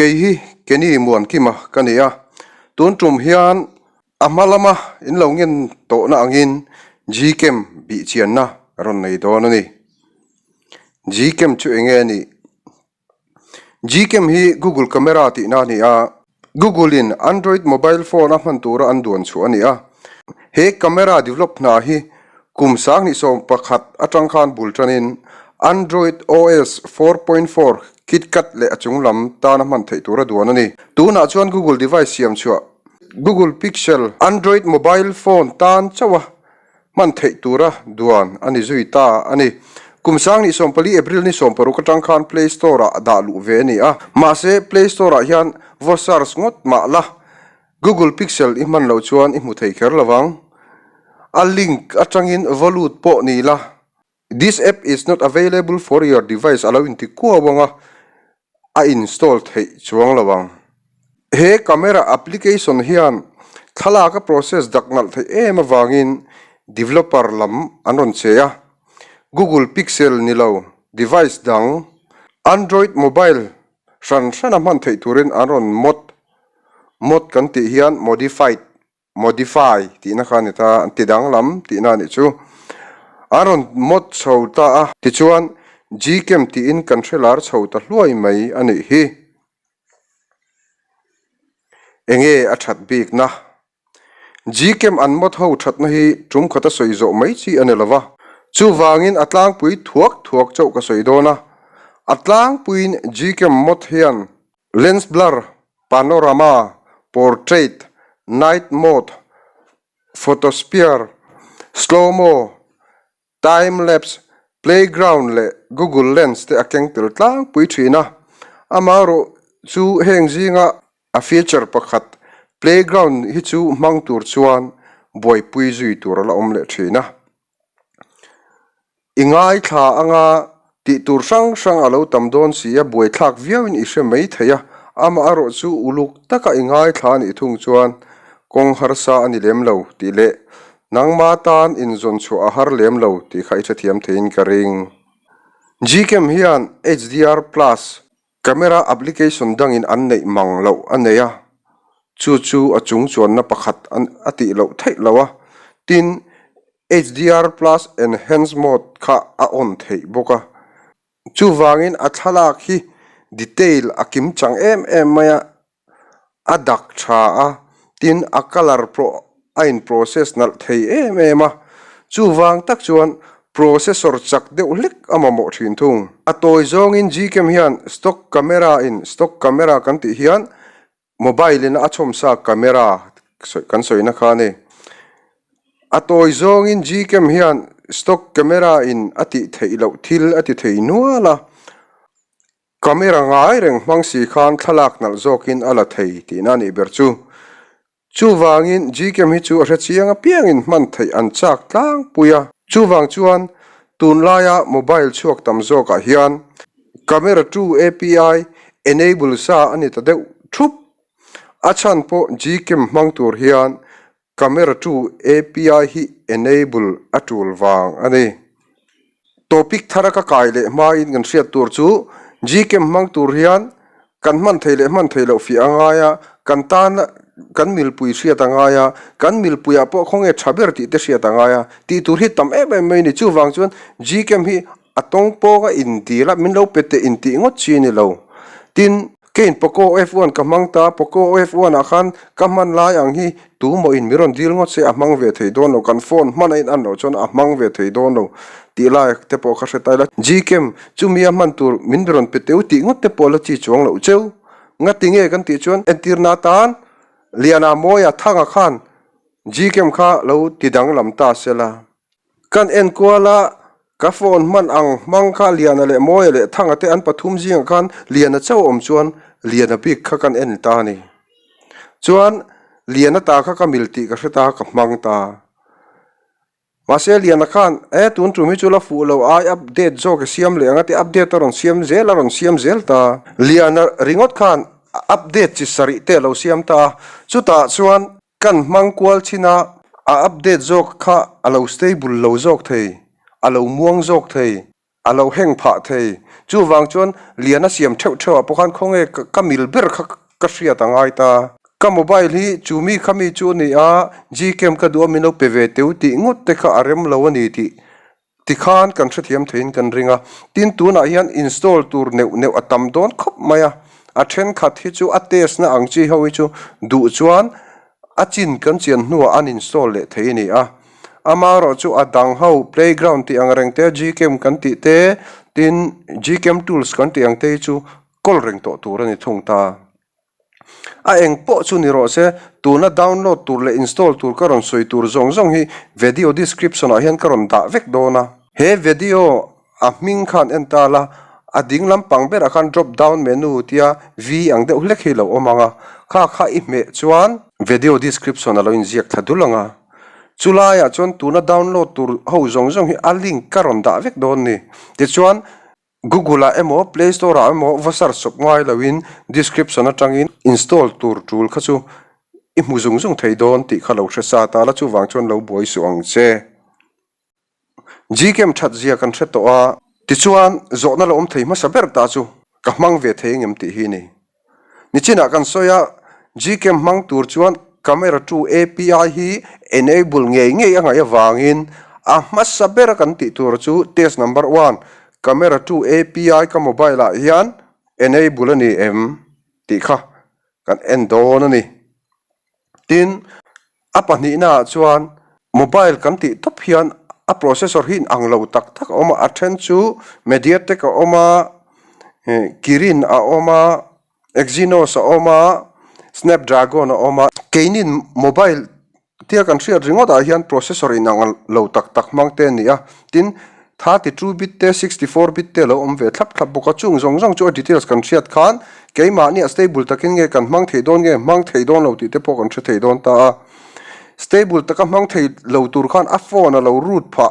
Kei hi Kenny Muankima ka ni a, tun tum hian a hma lama in lo ngen tawhna angin Gcam bihchianna rawn nei dawn a ni. Gcam chu eng nge a nih? Gcam hi Google Camera tihna a ni a, Google in Android mobile phone a hman tura an duan chhuah a ni a. He camera develop hna hi kum 2011 atang khan bul tanin Android OS 4.4 KitKat leh a chung lam tana hman theih tura duan a ni. Tunah chuan Google device siam chhuah Google Pixel Android mobile phone tan chauh a hman theih tura duan a ni zui ta a ni. Kum 2014 April ni 16 atang khan Play Store ah dah luh ve a ni a, mahse Play Store ah hian vaw search ngawt mah la, Google Pixel i hman loh chuan i hmu thei kher lo vang. A link atangin vaw lut pawh ni la, This app is not available for your device a lo inti kuau ang a, a install theih chuang lo ang. He camera application hian thlalak a process dak nalh theih em avangin developer lam an rawn che a, Google Pixel ni lo device dang Android mobile hran hrana hman theih turin an rawn mod, mod kan tih hian modified Modify tihna kha a ni ta, an ti danglam tihna a nih chu. A rawn mod chho ta a, tichuan Gcam tiin kan hre lar chho ta hluai mai a nih hi. Enge a that bikna? Gcam an mod ho thatna hi tum khata sawi zawh mai chi a ni lo va. Chuvangin a tlangpui thuak thuak chauh ka sawi dawn a. A tlangpuiin Gcam mod hian Lens blur, panorama, portrait, night mode, photosphere, slow-mo, time lapse, playground leh Google Lens te a keng tel tlangpui thin a. Amaherawh chu heng zinga a feature pakhat playground hi chu hmang tur chuan buaipui zui tur a la awm leh thin a. I ngaithla anga tih tur hrang hrang a lo tam dawn si a, buaithlak viauin i hre mai thei a, amah erawh chu uluk taka i ngaithla a nih thung chuan kawng harsa a ni lem lo tih leh nangma tan inzawn chhuah a har lem lo tih kha i hrethiam theiin ka ring. Gcam hian HDR plus Camera application dangin an neih mang loh a nei a, chu chu a chung chuanna pakhat a tih loh theih lo a, tin HDR plus enhance mode kha a on theih bawk a. Chuvangin a thlalak hi detail a kim chang em em mai a, A dak tha a, tin a colour pawh a in process nalh thei em em a, chuvang tak chuan processor chak deuh hlek a mamawh thin thung. A tawi zawngin Gcam hian stock camera in stock camera kan tih hian mobile in a chhawmsa camera kan sawina kha a ni. A tawi zawngin Gcam hian stock camera in a tih theih loh thil a ti thei nual a. Camera ngai reng hmang si khan thlalak nalh zawkin a la thei tihna a nih ber chu. Chuvangin Gcam hi chu a hre chiang apiangin hman theih an chak tlangpui a. Chuvang chuan tunlaia mobile chhuak tam zawkah hian Camera 2 API enable sa a ni ta deuh thup. A chhan pawh Gcam hmang tur hian Camera 2 API hi enable a tul vang a ni. Topic thara ka kai leh hmain kan hriat tur chu Gcam hmang tur hian kan hman thei leh hman thei loh fiah a ngai a, kan tan kan milpui hriat a ngai a, kan milpuiah pawh khawnge tha ber tih te hriat a ngai a, tih tur hi tam em em mai a ni. Chuvang chuan Gcam hi a tawng pawnga intil a, min lo pe teh intih ngawt chi a ni lo. Tin, Keiin Poco F1 ka hmang ta, Poco F1 ah khan ka hman lai ang hi tu maw in mi rawn dil ngawt se a hmang ve thei dawn lo, kan phone hman a in an loh chuan a hmang ve thei dawn lo tih lai te pawh kha hre ta ila. Gcam chumi a hman tur min rawn pe teu tih ngawt te pawh la chi chuang loh cheu. Ngati nge kan tih chuan entirna atan Liana Mawia Thanga khan Gcam kha lo ti danglam ta sela. Kan enkual a, ka phone hman ang hmang kha Liana leh Mawia leh Thanga te an pathum zingah khan Liana chauh awm chuan Liana bik kha kan en ta a ni. Chuan Liana ta kha ka mil tih ka hre ta, ka hmang ta. Mahse Liana khan e tun tum hi chu la fuh lo ai update zawk i siam leh ang a ti update a rawn siam zel a rawn siam zel ta. Liana ringawt khan update chi sarih te a lo siam ta a, chutah chuan Kan hmang kual chin a, a update zawk kha a lo stable lo zawk thei, a lo muang zawk thei. A lo heng phah thei. Chuvang chuan lian a siam theuh theuh ah pawh khan khawnge ka mil ber kha ka hriat a ngai ta. Ka mobile hi chu mi kha mi chu a ni a, Gcam ka duh a min lo pe ve teu tih ngawt te kha a rem lo a ni tih tikhan kan hrethiam theiin kan ring a. Tin tunah hian install tur neuh neuh a tam dawn khawp mai a, a thenkhat hi chu a test na ang chi ho hi chu duh chuan a chin kan chian hnuah an install leh thei a ni a. Amaherawh chu a dang ho playground tih ang reng te, Gcam kan tih te, tin Gcam tools kan tih ang te hi chu kawl reng tawh tur a ni thung ta. A eng pawh chu ni rawh se, tuna download tur leh install tur ka rawn sawi tur zawng zawng hi video description ah hian ka rawn dah vek dawn a. He video a hming khan en ta la, a ding lampang berah khan drop down menu tia V ang deuh hlek hi lo awm ang a, kha kha i hmeh chuan video description a lo inziak thla dul ang a. Chu laiah chuan tuna download tur ho zawng zawng hi a link ka rawn dah vek dawn ni. Tichuan Google ah emaw Play Store ah emaw va search chawp ngai loin description atangin install tur tul kha chu i hmu zung zung thei dawn tih kha lo hre sa ta la chuvang chuan lo buai suh ang che. Gcam that zia kan hre tawh a. Tichuan zawhna la awm thei hmasa ber ta chu ka hmang ve thei engem tih hi a ni. Nichinah kan sawi a, Gcam hmang tur chuan Camera 2 API hi enable ngei ngei a ngaih avangin a hmasa bera kan tih tur chu test number one, Camera 2 API ka mobile ah hian enable a ni em tih kha kan en dawn a ni. Tin, a pahnihnaah chuan mobile kan tih tawp hian a processor hi inang lo tak tak a awm a, a then chu MediaTek a awm a, Kirin a awm a, Exynos a awm a, Snapdragon a awm a. Keinin mobile tia kan hriat ringawt ah hian processor inang lo tak tak hmang te a ni a, tin 32 bit te 64 bit te a lo awm ve thlap thlap bawk a, chung zawng zawng chu a details kan hriat khan keimahni a stable takin nge kan hmang thei dawn nge hmang thei dawn lo tih te pawh kan hre thei dawn ta a, stable taka hmang thei lo tur khan a phone a lo root phah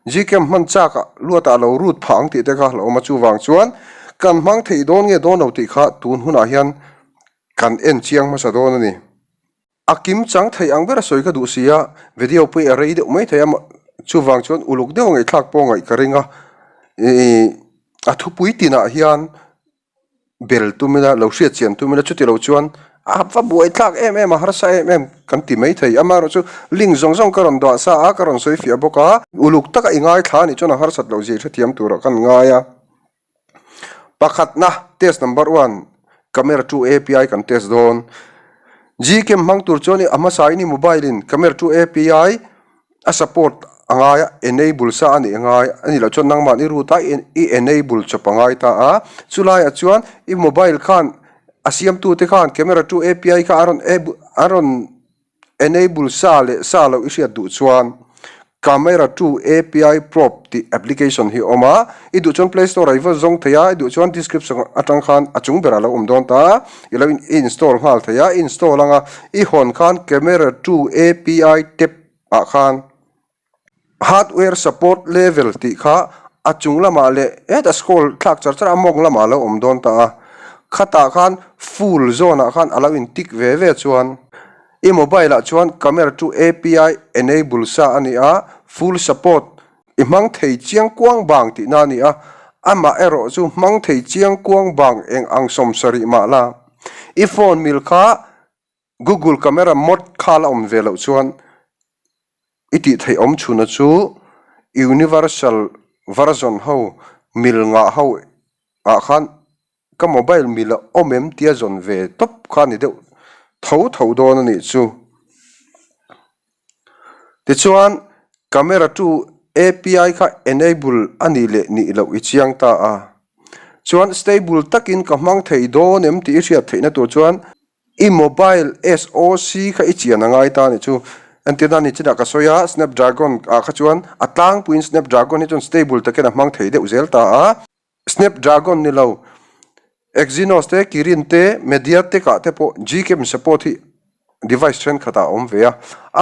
Gcam hman chak ah luat ah a lo root phah ang tih te kha a lo awm a, chuvang chuan kan hmang thei dawn nge dawn lo tih kha tun hunah hian kan en chiang hmasa dawn a ni. A kim chang thei ang ber a sawi ka duh si a, video pawh hi a rei deuh mai thei a, chuvang chuan uluk deuh a ngaihthlak pawh ngaih ka ring a, ih a thupui tinah hian bel tum ila lo hriat chian tum ila chuti lo chuan a va buai thlak em em a harsa em em kan ti mai thei amaherawh chu link zawng zawng ka rawn duah sa a ka rawn sawi fiah bawk a, uluk taka i ngaithla a nih chuan a harsat loh zia hrethiam turah kan ngai a. Pakhatna, test number one, camera 2 API kan test dawn. Gcam hmang tur chuan a hmasa in i mobile in camera 2 API a support a ngai a, enable sa a nih a ngai a nih loh chuan nangmah i root a i enable chawp a ngai ta a. Chulaiah chuan i mobile khan a siamtute khan camera 2 API kha a rawn a rawn Enable sa leh sa loh i hriat duh chuan Camera 2 API Probe tih application hi a awm a, i duh chuan Play Store ah i va zawng thei a, i duh chuan description atang khan a chung berah a lo awm dawn ta a, i lo i install nghal thei a, i install anga i hawn khan Camera 2 API tab ah khan Hardware support level tih kha a chung lamah leh heta scroll thlak char char a mawng lamah a lo awm dawn ta a, khatah khan full zone ah khan a lo in tick ve ve chuan i mobile ah chuan camera chu API enable sa a ni a, full support i hmang thei chiang kuang bang tihna a ni a, amah erawh chu hmang thei chiang kuang bang eng ang 70 mah la i phone mil kha Google camera mode kha la awm ve loh chuan i tih theih awm chhuna chu universal version ho mil ngah ho ah khan ka mobile mil a awm em tia zawn ve tawp kha a ni deuh tho tho dawn a nih chu. Tichuan camera 2 API kha enable a nih leh nih loh i chiang ta a. Chuan stable takin ka hmang thei dawn em tih i hriat theihna tur chuan I mobile SoC kha i chian a ngai ta a nih chu. Entirna ni chinah ka sawi a, Snapdragon ah kha chuan a tlangpuiin Snapdragon hi chuan stable takin a hmang thei deuh zel ta a. Snapdragon ni lo, Exynos te, Kirin te, MediaTek ah te pawh Gcam support hi device thenkhat ah a awm ve a.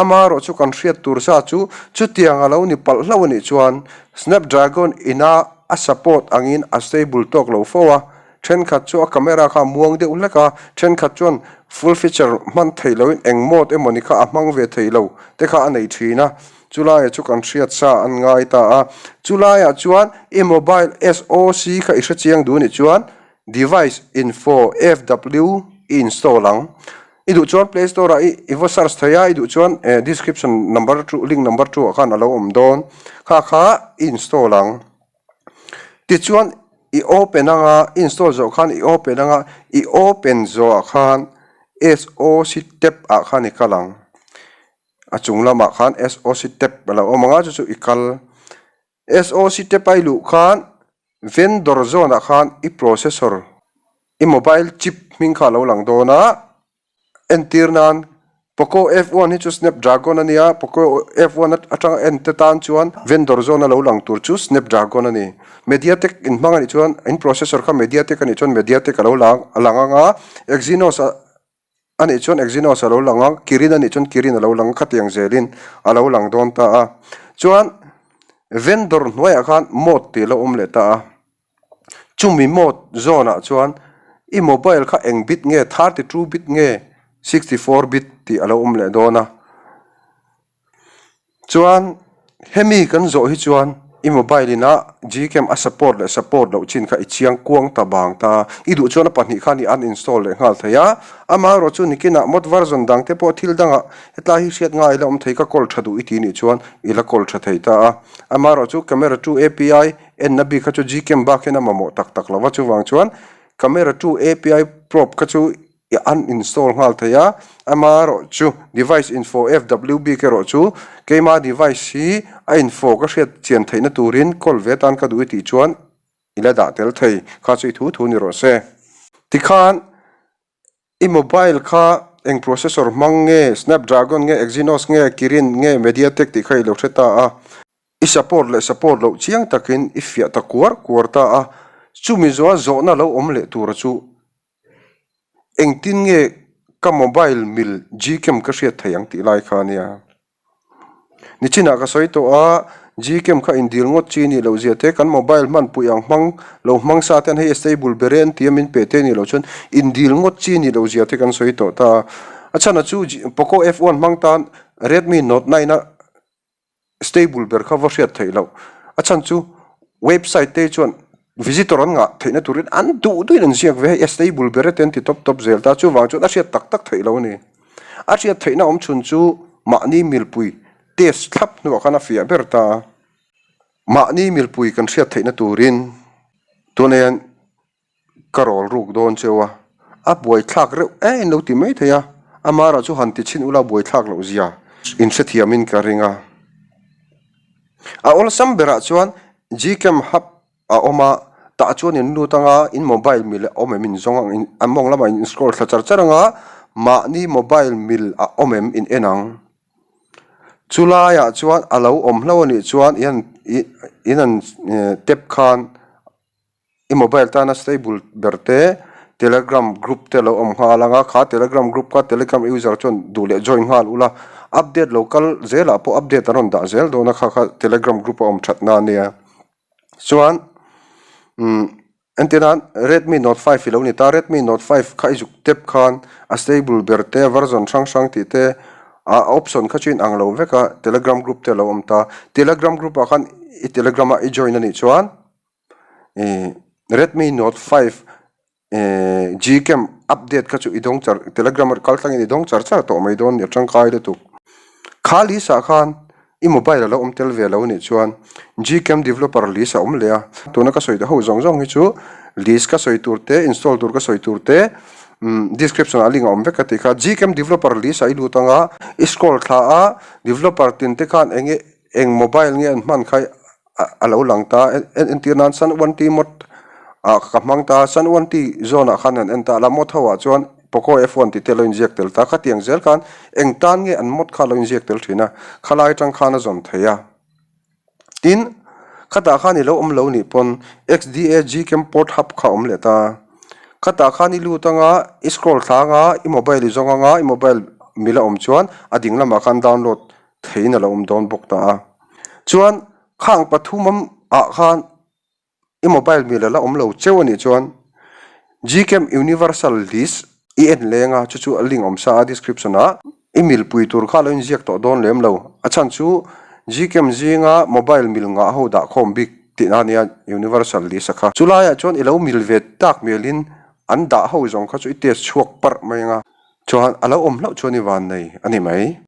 Amaherawh chu kan hriat tur sa chu chutiang a lo ni palh hlauh a nih chuan Snapdragon ina a support angin a stable tawk lo fo a. Thenkhat chu a camera kha a muang deuh hlek a, thenkhat chuan full feature hman theih loin eng mode emawni kha a hmang ve thei lo te kha a nei thin a. Chulaiah chu kan hriat sa an ngai ta a. Chulaiah chuan i mobile SoC kha i hrechiang duh nih chuan device info FW i install ang. I duh chuan play store ah i va search thei a, i duh chuan description number two link number two ah khan a lo awm dawn. Kha kha i install ang. Tichuan i open anga i install zawh khan i open anga i open zawhah khan SOC tab ah khan i kal ang. A chung lamah khan SOC tab a lo awm anga chu chu i kal. SOC tab a i luh khan vendor zone ah khan i processor i mobile chip hming kha a lo lang dawn a, entir nan Poco F one hi chu Snapdragon a nia, Poco F one atanga en te tan chuan vendor zone a lo lang tur chu Snapdragon a ni. MediaTek in hmang a nih chuan in processor kha MediaTek a nih chuan MediaTek a lo lang a lang ang a, Exynos a a nih chuan Exynos a lo lang a, Kirin a nih chuan Kirin a lo lang a, khatiang zelin a lo lang dawn ta a. Chuan vendor hnuaiah khan mode tih a lo awm leh ta a. Chumi mode zone ah chuan i mobile kha eng bit nge 32 bit nge 64 bit tih a lo awm leh dawn a. Chuan hemi kan zawh hi chuan i mobile in a gcam a support leh support loh chin kha i chiang kuang ta bang ta. I duh chuan a pahnih khan i uninstall leh nghal thei a. Amaherawh chu nikinah mod version dang te pawh thil dangah hetlai hi hriat ngai ila awm thei ka call tha duh i ti nih chuan i la call tha thei ta a. Amaherawh chu camera 2 API enna bik kha chu gcam bak hian a mamawh tak tak lo va chuvang chuan camera 2 API probe kha chu I uninstall nghal thei a, amaherawh chu device info FW bik erawh chu keima device hi a info ka hriat chian theihna turin call ve atan ka duh i tih chuan i la dah tel thei kha chu i thu thu ni rawh se. Tikhan i mobile kha eng processor hmang nge, Snapdragon nge, Exynos nge, Kirin nge, MediaTek tih kha i lo hre ta a. I support leh support loh chiang takin i fiah ta kuar kuar ta a, chumi zawha zawhna lo awm leh tura chu Engtin nge ka mobile mil gcam ka hriat thei ang tih lai kha a nia. Nichinah ka sawi tawh a, gcam kha indil ngawt chi nih loh zia te, kan mobile hman pui ang hmang lo hmang sa ten hei a stable ber e an ti a min pe te nih loh chuan indil ngawt chi nih loh zia te kan sawi tawh ta a. A chhan chu Poco F1 hmang tan Redmi Note 9 a Stable ber kha va hriat theih loh. A chhan chu website te chuan visitor an ngah theihna turin an duh duhin an ziak ve hei a stable ber e te an ti tawp tawp zel ta. Chuvang chuan a hriat tak tak theih loh a ni. A hriat theihna awm chhun chu mahni milpui test thlap hnuah khan a fiah ber ta a. Mahni milpui kan hriat theihna turin tunah hian Ka rawl ruk dawn cheu a, a buaithlak reuh e in lo ti mai thei a, amara chu han ti chhin ula buaithlak loh zia in hrethiamin ka ring a. A awlsam berah chuan Gcam hub a awm a, tah chuan in lut anga in mobile mil a awm em in zawng ang, an mawng lamah in scroll thla char char anga mahni mobile mil a awm em in en ang. Chulaiah chuan a lo awm hlauh a nih chuan in han tap khan. I mobile tana stable ber te telegram group te lo awm nghal ang a, kha telegram group kha telegram user chuan duh leh join nghal ula, update lo kal zelah pawh update an rawn dah zel dawn a kha kha telegram group a awm that na ania. Chuan umm entir nan redmi note 5 i lo ni ta, redmi note 5 kha i zuk tep khan a stable ber te version hrang hrang tih te a option kha chu in ang lo vek a telegram group te a lo awm ta, telegram group ah khan i telegram a i join anih chuan. Ih Redmi Note 5 ih Gcam update kha chu i dawng char telegram kal tlangin i dawng char char tawh mai dawn a tangkai lutuk. Kha list ah khan i mobile a lo awm tel ve lo anih chuan Gcam developer list a awm leh a, tuna ka sawi ho zawng zawng hi chu list ka sawi tur te install tur ka sawi tur te umm description ah link a awm vek ka tih kha Gcam developer list ah i lut anga i scroll thla a developer tin te khan eng nge eng mobile nge an hman kha a lo lang ta entir nan sun one t mod ah ka hmang ta sun one t zone ah khan an en ta la mod ho ah chuan poco f one tih te a lo inziak tel ta khatiang zel khan eng tan nge an mod kha a lo inziak tel thin a khalai atang khan a zawn thei a tin khatah khan i lo awm lo nih pawn xda gcam port hub kha a awm leh ta khatah khan i lut anga i scroll thla anga i mobile i zawng anga i mobile mil a awm chuan a ding lamah khan download theiin a lo awm dawn bawk ta a. Chuan khang pathum awm ah khan i mobile mil a la awm lo cheu a nih chuan Gcam Universal List i en leng a, chu chu a link awm sa a description ah i milpui tur kha a lo inziak tawh dawn lem lo. A chhan chu Gcam zinga mobile mil ngah ho dah khawm bik tihna a nia Universal list a kha. Chulaiah chuan i lo mil ve tak hmelin an dah ho zawng kha chu i test chhuak parh mai anga chuan a lo awm hlauh chuan i van nei a ni mai.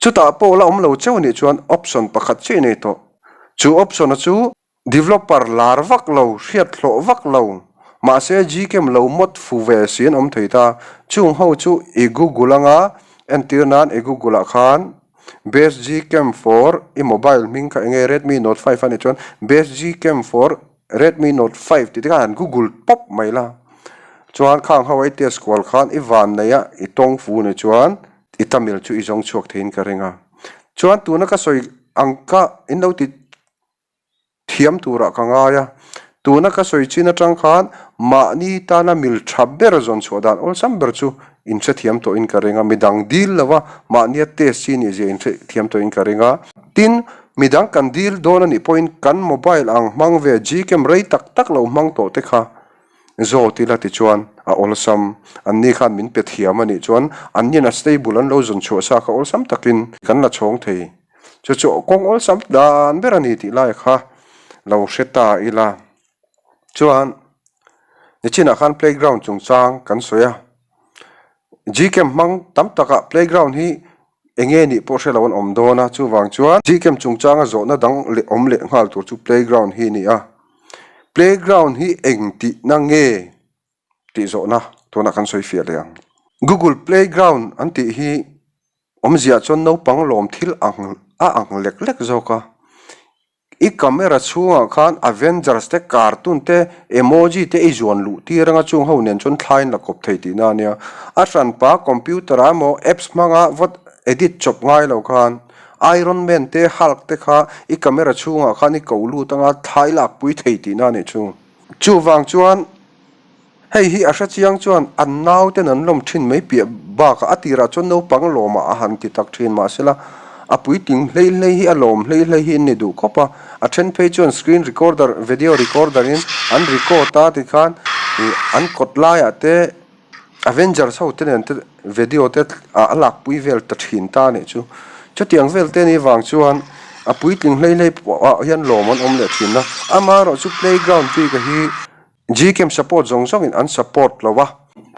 Chutah pawh la awm lo cheu nih chuan option pakhat chiah i nei tawh. Chu option a chu Developer lar vak lo, hriat hlawh vak lo, mahse Gcam lo mod fu ve si an awm thei ta. Chung ho chu i Google anga entir nan i Google ah khan Best Gcam for i mobile hming kha enge Redmi Note 5 a nih chuan Best Gcam for Redmi Note 5 tih te khan han Google pawp mai la. Chuan khang ho a i test kual khan i van nei a i tawng fu nih chuan i tamil chu i zawng chhuak theiin ka ring a. Chuan tuna ka sawi ang kha in lo ti Thiam turah ka ngai a, tuna ka sawi chin atang khan mahni tana mil tha ber zawn chhuah dan awlsam ber chu inhrethiam tawhin ka ring a, midang dil lova mahnia test chi nih zia inhrethiam tawhin ka ring a. Tin, midang kan dil dawn a nih pawhin kan mobile ang hmang ve Gcam rei tak tak lo hmang tawh te kha zawt ila tichuan a awlsam. Anni khan min pe thiam a nih chuan anni'n a stable an lo zawn chhuah sa kha awlsam takin kan la chhawng thei. Chu chu kawng awlsam dan ber a ni tih lai kha lo hre ta ila. Chuan nichinah khan playground chungchang kan sawi a, Gcam hmang tam takah playground hi eng nge nih pawh hre lo an awm dawn a, chuvang chuan Gcam chungchanga zawhna dang leh awm leh nghal tur chu playground hi a ni a. Playground hi eng tihna nge tih zawhna tunah kan sawi fiah leh ang. Google Playground an tih hi awmzia chuan naupang lawm thil ang a ang lek lek zawk a. I camera chhungah khan Avengers te cartoon te emoji te i zuan luh tir anga chung ho nen chuan thlain la kawp thei tihna a nia. A hranpa computer ah emaw apps hmanga vawt edit chawp ngai lo khan Iron Man te Hulk te kha i camera chhungah khan i ko lut anga thlai lakpui thei tihna a nih chu. Chuvang chuan hei hi a hre chiang chuan an nauten an lawm thin mai piah bakah a tirah chuan naupang lawmah a han ti tak thin mahsela a puitling hlei hlei hi a lawm hlei hlei hi an ni duh khawp a, a then phei chuan screen recorder video recorder in an record a tikhan ih an kawt laiah te Avengers ho te nen te video te ah a lakpui vel ta thin ta anih chu. Chutiang vel te ni vang chuan a puitling hlei hlei pawh ah hian lawm an awm leh thin a. Amaherawh chu playground bik a hi Gcam support zawng zawng in an support lo a.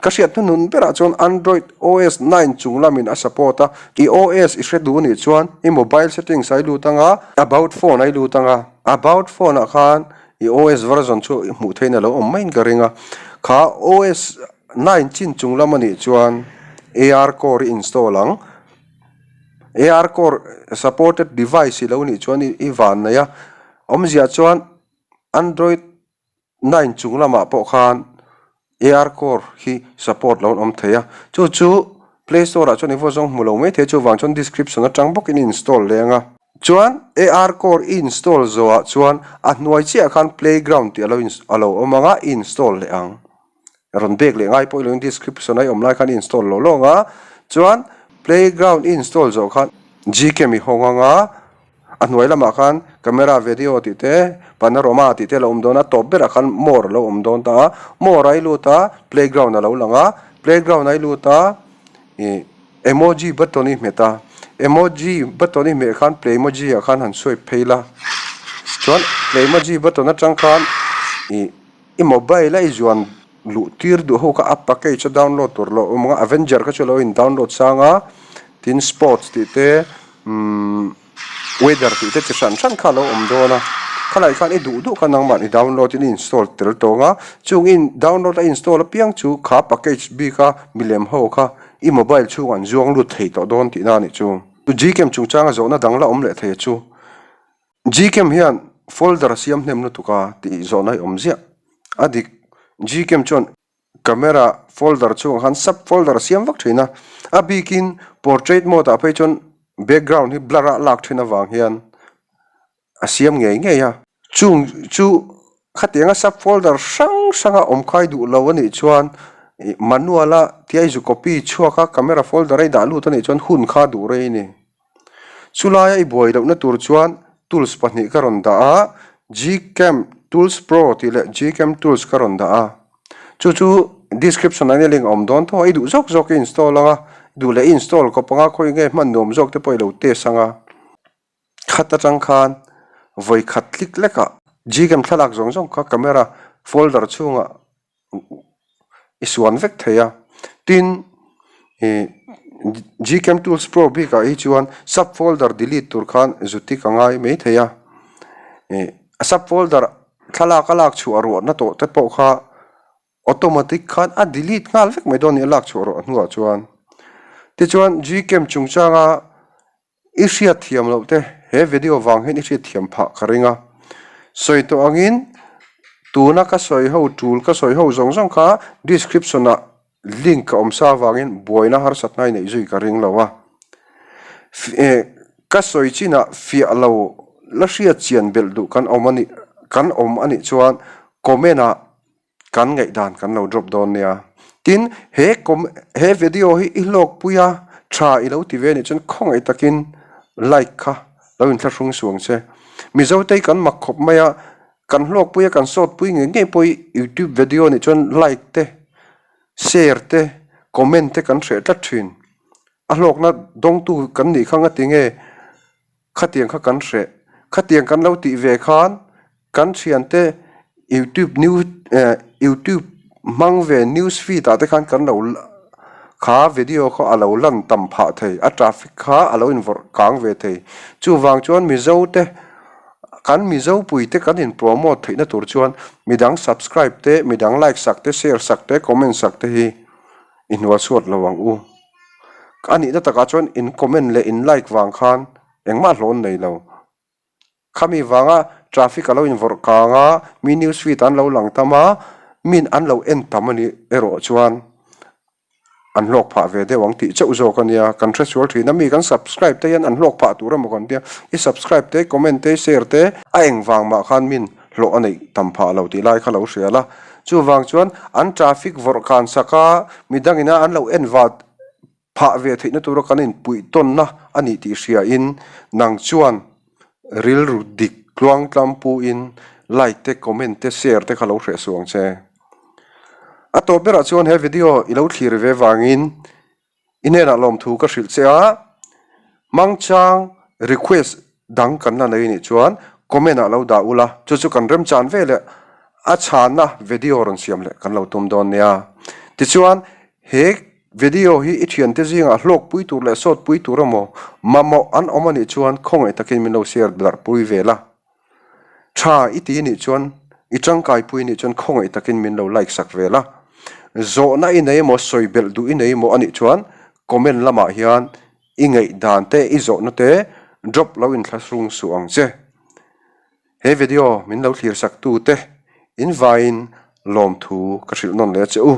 Ka hriat hnuhnun berah chuan Android OS 9 chung lamin a support a. I OS i hre duh anih chuan i mobile settings a i lut anga, about phone a i lut anga, about phone ah khan I OS version chu i hmuh theihin a lo awm maiin ka ring a, kha OS 9 chin chung lam a nih chuan AR core i install ang. AR core supported device i lo nih chuan i van nei a, awmzia chuan Android 9 chung lamah pawh khan AR core hi support lo an awm thei a, chu chu play store ah chuan i vaw zawng hmu lo mai thei a, chuvang chuan description atang bawkin i install leng a. Chuan AR core i install zawhah chuan a hnuai chiah khan playground tih a lo a lo awm ang a, i install leh ang. Rawn bek leh ngai pawh i lo in description a i awm lai khan i install lo lawng a, chuan playground i install zawh khan Gcam i hawng ang a, A hnuai lamah khan camera video tih te, panorama tih te a lo awm dawn a, tawp berah khan more a lo awm dawn ta a, more a i lut a, playground a lo lang a, playground a i lut a, ih emoji button i hmet a, emoji button i hmeh khan playmoji ah khan han swipe phei la, chuan playmoji button atang khan ih i mobile a i zuan luh tir duh ho kha a package a download tur lo awm ang a, avenger kha chu a lo in download sang a, tin sports tih te umm weather tih te chi hran hran kha a lo awm dawn a, khalai khan i duh duh kha nangmah i download in i install tel tawng a, chung i download a install apiang chu kha package bik a milem ho kha i mobile chhungah an zuang lut thei tawh dawn tihna a nih chu. Gcam chungchanga zawhna dang la awm leh thei chu Gcam hian folder a siam hnem lutuk a tih zawhna hi awm ziah a dik Gcam chuan Camera folder chungah khan sub folder a siam vak thin a, a bikin portrait mode ah phei chuan background hi blur a lak thin avang hian a siam ngei ngei a. Chung chu khatianga sub folder hrang hranga awm khai duh lo a nih chuan ih manual a tia i zu copy chhuak a camera folder a i dah lut a nih chuan hun kha duh rei a ni. Chulaia i buai lohna tur chuan tools pahnih ka rawn dah a, Gcam Tools Pro tih leh Gcam Tools ka rawn dah a. Chu chu description ah hian link a awm dawn tho a, i duh zawk zawk i install ang a, i duh leh i install kawp ang a, khawi nge hman nuam zawk te pawh i lo test ang a. Khat atang khan vawi khat tlik lekah Gcam thlalak zawng zawng kha camera folder chhungah i suan vek thei a. Tin, ih Gcam Tools Pro bikah hi chuan sub folder delete tur khan zutik a ngai mai thei a. Ih a sub folder thlalak a lak chhuah ruahna tawh te pawh kha automatic khan a delete nghal vek mai dawn a ni a lak chhuah ruah hnuah chuan. Tichuan Gcam chungchanga I hriat thiam loh te he video vang hian i hriat thiam phah ka ring a. Sawi tawh angin tuna ka sawi ho tul ka sawi ho zawng zawng kha description ah link a awm sa avangin buaina harsatna i neih zui ka ring lo a. Ka sawi chinah fiah lo la hriat chian belh duh kan awm a nih kan awm a nih chuan comment ah Kan ngaihdan kan lo drop dawn nia. Tin, he com he video hi i hlawkpui a, tha i lo ti ve anih chuan khawngaih takin like kha lo inthlahrung suang che. Mizotei kan mak khawp mai a, kan hlawkpui a kan sawtpui ngei ngei pawh i youtube video anih chuan like te, share te, comment te kan hreh tlat thin. A hlawkna dawngtu kan nih kha ngati nge Khatiang kha kan hreh. Khatiang kan lo tih ve khan kan thiante youtube new eh youtube hmang ve news feed ah te khan kan lo kha video kha a lo lan tam phah thei a traffic kha a lo invawrh kang ve thei. Chuvang chuan Mizo te kan Mizo pui te kan in promote theihna tur chuan midang subscribe te midang like sak te share sak te comment sak te hi i hnual chhuat lo ang u. A nihna takah chuan in comment leh in like vang khan engmah hlawn nei lo. Khami vanga traffic a lo invawrh kang a, mi news feed an lo lang tam a, min an lo en tam a nih erawh chuan an hlawk phah ve deuh ang tih chauh zawk a nia. Kan hre sual thin a, mi kan subscribe te hian an hlawk phah tur emaw kan tia, i subscribe te, comment te, share te a eng vang mah khan min hlawh a neih tam phah lo tih lai kha lo hria la. Chuvang chuan an traffic vawrh kan sak a, midangina an lo en vat phah ve theihna tura kan inpuih tawnna a nih tih hriain nang chuan rilru dik tluang tlampuiin like te, comment te, share te kha lo hreh suh ang che. A tawp berah chuan he video i lo thlir ve vangin I hnenah lawmthu ka hrilh che a, Mangchang request dang kan la nei nih chuan comment ah lo dah ula, chu chu kan remchan ve leh a chhanna video rawn siam leh kan lo tum dawn nia. Tichuan, he video hi i thiante zingah hlawkpui tur leh sawtpui tur emaw mamawh an awm anih chuan khawngaih takin min lo share darhpui ve la. Tha i ti nih chuan, i tangkaipui nih chuan khawngaih takin min lo like sak ve la. Zawhna i nei emaw, sawi belh duh i nei emaw anih chuan comment lamah hian i ngaihdan te, i zawhna te drop lo inthlahrung suh ang che. He video min lo thlir sak tu te in vaiin lawmthu ka hrilh nawn leh che u.